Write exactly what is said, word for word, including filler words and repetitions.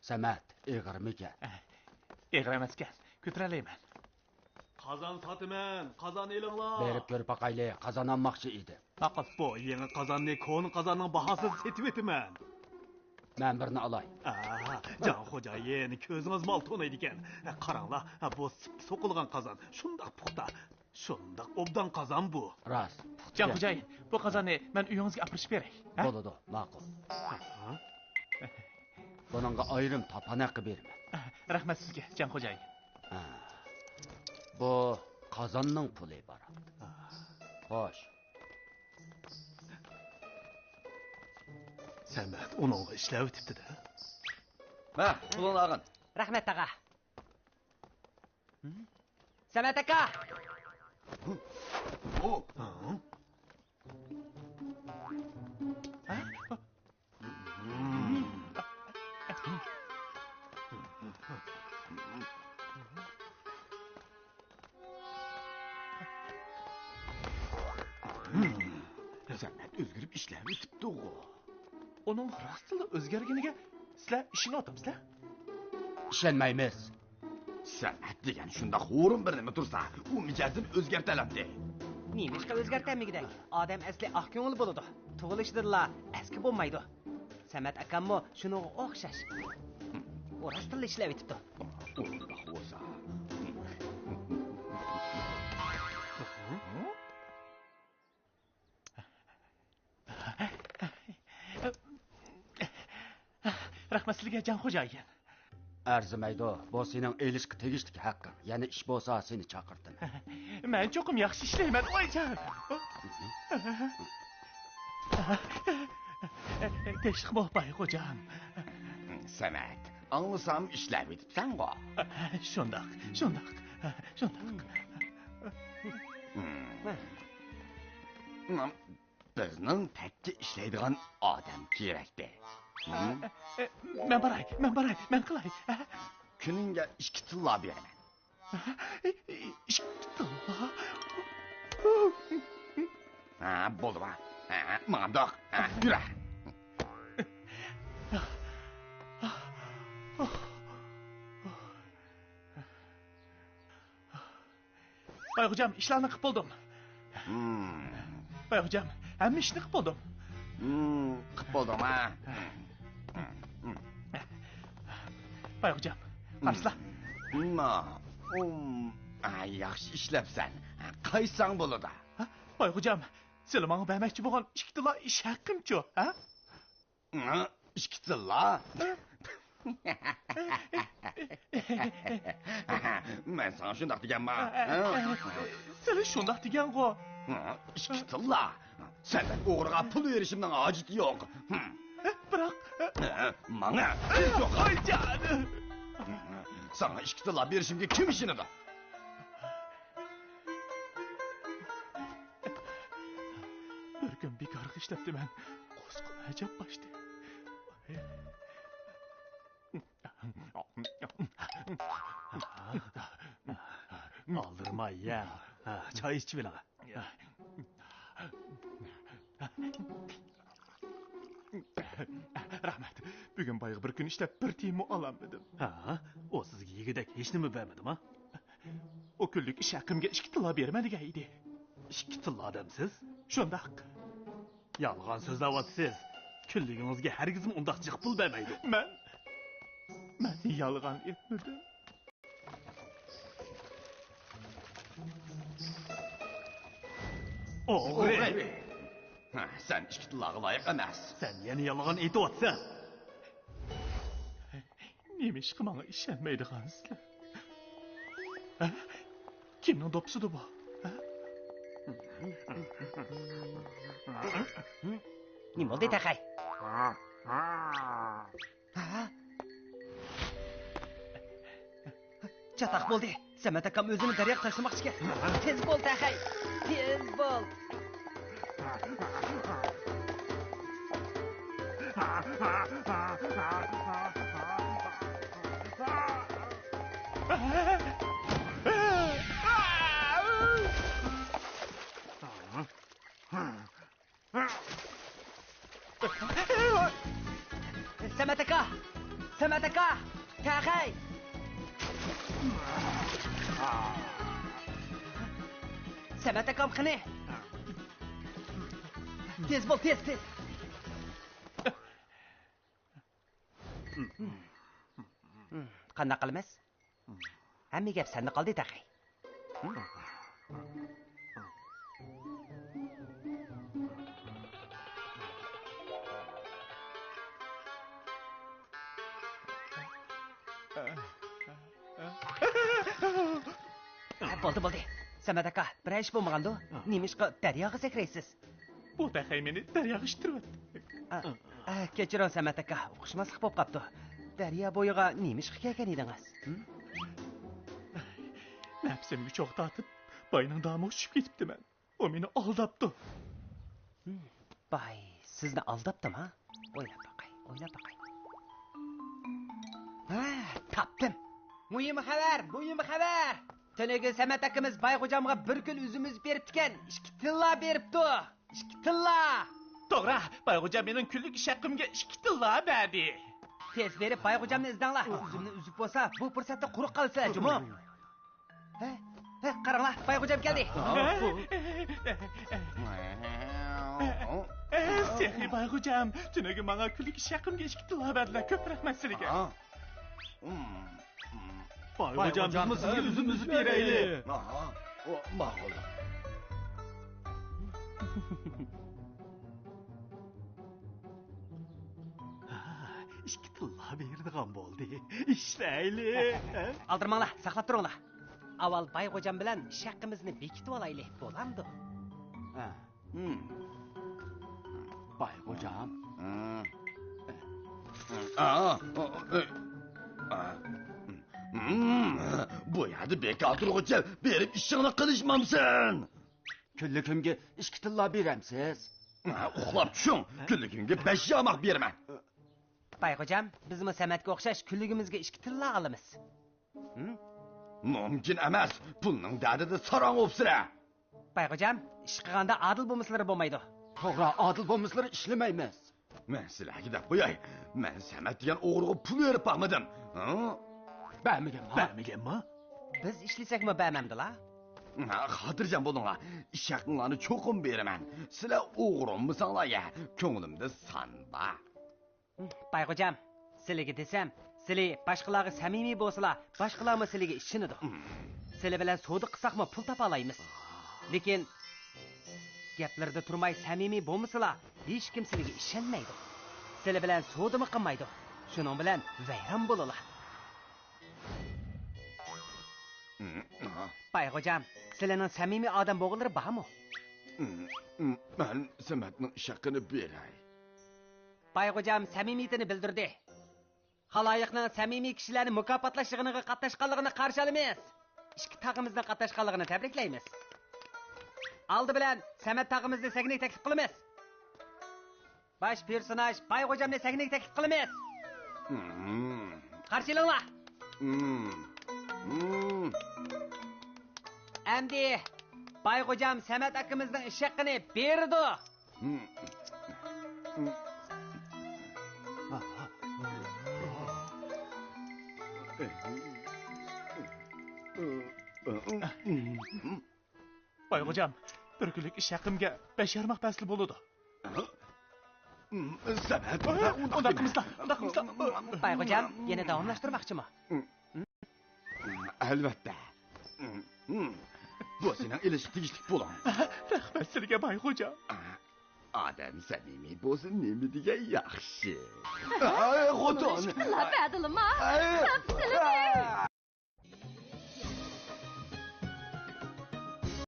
سەمەت، ئېغىرمىكەن؟ ئېغىر ئەمەسكەن، كۆتۈرەلەيمەن. قازان ساتىمەن، قازان ئېلىڭلار. بېرىپ كۆرۈپ باقايلى، قازان ئالماقچى ئىدىم. ماقۇل، بۇ يېڭى قازاننى كونا قازاننىڭ باھاسىدا سېتىۋېتىمەن. مەن بىرنى ئالاي. ئاھا، جان خوجايىن، كۆزىڭىز مال تونۇيدىكەن. قاراڭلار، بۇ سىپتا سوقۇلغان قازان، شۇنداق پۇختا، شۇنداق ئوبدان قازان بۇ. راست، پۇختا. جان خوجايىن، بۇ قازاننى مەن ئۆيىڭىزگە ئاپىرىشىپ بېرەي، ھە؟ بولىدۇ، ماقۇل. ھە؟ بۇنىڭغا ئايرىم تاپان ھەققى بېرىمەن. رەھمەت سىزگە، جان خوجايىن. ھە. بۇ قازاننىڭ پۇلى، بارات. خوش. سەمەت ئۇنىڭغا ئىشلەۋېتىپتۇ-دە. مە، پۇلۇڭنى ئالغىن. رەھمەت، تاغا. سەمەت ئاكا! سەمەت ئۆزگىرىپ ئىشلەۋېتىپتىغۇ. ئۇنىڭ راستلا ئۆزگەرگىنىگە سىلەر ئىشىنىۋاتامسىلەر؟ ئىشەنمەيمىز. سەمەت دېگەن شۇنداق ھۇرۇن بىر نېمە تۇرسا، ئۇ مىجەزىنى ئۆزگەرتەلەمدى. نېمىشقا ئۆزگەرتەلمىگۈدەك؟ ئادەم ئەسلى ئاق كۆڭۈل بولىدۇ. تۇغۇلۇشىدىنلا ئەسكى بولمايدۇ. سەمەت ئاكاممۇ شۇنىڭغا ئوخشاش. ئۇ راستلا ئىشلەۋېتىپتۇ. ئۇنداق بولسا. رەھمەت سىلىگە، جان خوجايىن. ئەرزىمەيدۇ، بۇ سېنىڭ ئېلىشقا تېگىشلىك ھەققىڭ. يەنە ئىش بولسا سېنى چاقىرتىمەن. مەن چوقۇم ياخشى ئىشلەيمەن، ۋايجان. تىنچلىقمۇ، باي خوجام؟ سەمەت، ئاڭلىسام ئىشلەۋېتىپسەنغۇ. شۇنداق، شۇنداق، شۇنداق. بىزنىڭ تەككە ئىشلەيدىغان ئادەم كېرەكتى. ھە؟ ئە، ئە، مەن باراي، مەن باراي، مەن قىلاي. ھە؟ كۈنۈڭگە ئىككى تىللا بېرىمەن. ھە؟ ئىككى تىللا؟ ھە، بولدىما؟ ھە، ماڭدۇق. ھە، يۈرە. باي خوجام، ئىشلارنى قىپ بولدۇم. باي خوجام، ھەممە ئىشنى قىپ بولدۇم. قىپ بولدۇڭما؟ باي خوجام، قارىسىلا. ياخشى ئىشلەپسەن. قايساڭ بولىدۇ. باي خوجام، سىلى ماڭا بەرمەكچى بولغان ئىككى تىللا ئىش ھەققىمچۇ، ھە؟ ئىككى تىللا؟ مەن ساڭا شۇنداق دېگەنما؟ سىلى شۇنداق دېگەنغۇ؟ ئىككى تىللا؟ سەمەت ئوغرىغا پۇل بېرىشىمنىڭ ھاجىتى يوق. بىراق، ماڭا تېز يوقال. ۋايجان! ساڭا ئىككى تىللا بېرىشىمگە كىم ئىشىنىدۇ؟ بىر كۈن بىكارغا ئىشلەپتىمەن. قۇسقۇم ئەجەب باشتى. ئالدىرىماي يە. چاي ئىچىۋېلىڭ. رەھمەت. بۈگۈن بايغا بىر كۈن ئىشلەپ، بىر تىيىنمۇ ئالالمىدىم. ھە؟ ئۇ سىزگە يېگۈدەك ھېچنېمە بەرمىدىما؟ ئۇ كۈنلۈك ئىش ھەققىمگە ئىككى تىللا بېرىمەن دېگەن ئىدى. ئىككى تىللا دەمسىز؟ شۇنداق. يالغان سۆزلەۋاتىسىز. كۈنلۈكىڭىزگە ھەرگىزمۇ ئۇنداق جىق پۇل بەرمەيدۇ. مەن، مەن يالغان ئېيتمىدىم. ئوغرى! ئوغرى! ھە، سەن ئىككى تىللاغا لايىق ئەمەس. سەن يەنە يالغان ئېيتىۋاتىسەن. نېمىشقا ماڭا ئىشەنمەيدىغانسىلەر؟ ھە؟ كىمنىڭ دوپپىسىدۇ بۇ؟ ھە؟ نېمە بولدى تېخى؟ ھە؟ چاتاق بولدى. سەمەت ئاكام ئۆزىنى دەرياغا تاشلىماقچىكەن. تېز بول تېخى. تېز بول. سەمەت ئاكا! سەمەت ئاكا! تەخەي! سەمەت ئاكام قېنى؟ تېز بول، تېز، تېز! قانداق قىلىمىز؟ ھەممە گەپ سەندە قالدى تېخى. ھە، بولدى، بولدى. سەمەت ئاكا، بىرەر ئىش بولمىغاندۇ؟ نېمىشقا دەرياغا سەكرەيسىز؟ بۇ تېخەي مېنى دەرياغا ئىتتۈرۈۋەتتى. ئا، ئا، كەچۈرۈڭ سەمەت ئاكا، ئۇقۇشماسلىق بولۇپ قاپتۇ. دەريا بويىغا نېمىشقا كەلگەن ئىدىڭىز؟ ھىم؟ نەپسىمگە چوغ تارتىپ، باينىڭ دامىغا چۈشۈپ كېتىپتىمەن. ئۇ مېنى ئالداپتۇ. ھىم، باي سىزنى ئالداپتىما؟ ئويلاپ باقاي، ئويلاپ باقاي. ھە، تاپتىم. مۇھىم خەۋەر، مۇھىم خەۋەر! تۈنۈگۈن سەمەت ئاكىمىز باي خوجامغا بىر كۈن ئۈزۈم ئۈزۈپ بېرىپتىكەن، ئىككى تىللا بېرىپتۇ. ئىككى تىللا! توغرا، باي خوجام مېنىڭ كۈنلۈك ئىش ھەققىمگە ئىككى تىللا بەردى. تېز بېرىپ باي خوجامنى ئىزدەڭلار. ئۈزۈمنى ئۈزۈپ بولسا، بۇ پۇرسەتتە قۇرۇق قالىسىلەر جۇمۇ. ھە؟ ھە، قاراڭلار، باي خوجام كەلدى. سېخىي باي خوجام، تۈنۈگۈن ماڭا كۈنلۈك ئىش ھەققىمگە ئىككى تىللا بەردىلەر. كۆپ رەھمەت سىلىگە. باي خوجام، بىزمۇ سىزگە ئۈزۈم ئۈزۈپ بېرەيلى. ئاھا، ئۇ، ماقۇل. ھا، ئىككى تىللا بېرىدىغان بولدى. ئىشلەيلى. ئالدىرىماڭلار، ساقلاپ تۇرۇڭلار. ئاۋۋال باي خوجام بىلەن ئىش ھەققىمىزنى بېكىتىۋالايلى، بولامدۇ؟ ھە. ھىم. باي خوجام. ھىم. ئا، ئا، ئا، ئا. ھىم، بۇ يەردە بىكار تۇرغۇچە بېرىپ ئىشىڭنى قىلىشمامسەن؟ كۈنلۈكۈمگە ئىككى تىللا بېرەمسىز؟ ھە، ئۇخلاپ چۈشۈڭ. كۈنلۈكۈڭگە بەش ياماق بېرىمەن. باي خوجام، بىزمۇ سەمەتكە ئوخشاش كۈنلۈكىمىزگە ئىككى تىللا ئالىمىز. ھىم؟ مۇمكىن ئەمەس. پۇلنىڭ دەردىدە ساراڭ ئوپسىرە. باي خوجام، ئىش قىلغاندا ئادىل بولمىسىلىرى بولمايدۇ. توغرا، ئادىل بولمىسىلىرى ئىشلىمەيمىز. مەن سىلەرگە دەپ قوياي، مەن سەمەت دېگەن ئوغرىغا پۇل بېرىپ باقمىدىم. ھە؟ بەرمىگەنما؟ بەرمىگەنما؟ بىز ئىشلىسەكمۇ بەرمەمدىلا؟ ھە، خاتىرجەم بولۇڭلار، ئىش ھەققىڭلارنى چوقۇم بېرىمەن. سىلەر ئوغرىمىساڭلار يا، كۆڭلۈمدە سان بار. باي خوجام، سىلىگە دېسەم، سىلى باشقىلارغا سەمىمىي بولسىلا، باشقىلارمۇ سىلىگە ئىشىنىدۇ. سىلى بىلەن سودا قىلساقمۇ پۇل تاپالايمىز. لېكىن گەپلىرىدە تۇرماي سەمىمىي بولمىسىلا، ھېچكىم سىلىگە ئىشەنمەيدۇ. سىلى بىلەن سودىمۇ قىلمايدۇ. شۇنىڭ بىلەن ۋەيران بولىلا. باي خوجام، سىلىنىڭ سەمىمىي ئادەم بولغۇلىرى بارمۇ؟ مەن سەمەتنىڭ ئىش ھەققىنى بېرەي. باي خوجام سەمىمىيىتىنى بىلدۈردى. خالايىقنىڭ سەمىمىي كىشىلەرنى مۇكاپاتلاش يىغىنىغا قاتناشقانلىقىنى قارشى ئالىمىز. ئىككى تاغىمىزنىڭ قاتناشقانلىقىنى تەبرىكلەيمىز. ئالدى بىلەن سەمەت تاغىمىزنى سەھنىگە تەكلىپ قىلىمىز. باش پېرسوناژ باي خوجامنى سەھنىگە تەكلىپ قىلىمىز. قارشى ئېلىڭلار. ئەمدى باي خوجام سەمەت ئاكىمىزنىڭ ئىش ھەققىنى بېرىدۇ. باي خوجام، بىر كۈنلۈك ئىش ھەققىمگە بەش يارماق بەرسىلا بولىدۇ. سەمەت، ئۇنداق قىلمىسىلا، ئۇنداق قىلمىسىلا. باي خوجام، يەنە داۋاملاشتۇرماقچىمۇ؟ ئەلۋەتتە. بۇ سېنىڭ ئېلىشقا تېگىشلىك پۇلۇڭ. رەھمەت سىلىگە، باي خوجام. ئادەم سەمىمىي بولسا نېمە دېگەن ياخشى. ئاي، خوتۇن. ئىككى تىللا بەردىلىما؟ ئاي. تاپسىلىدى.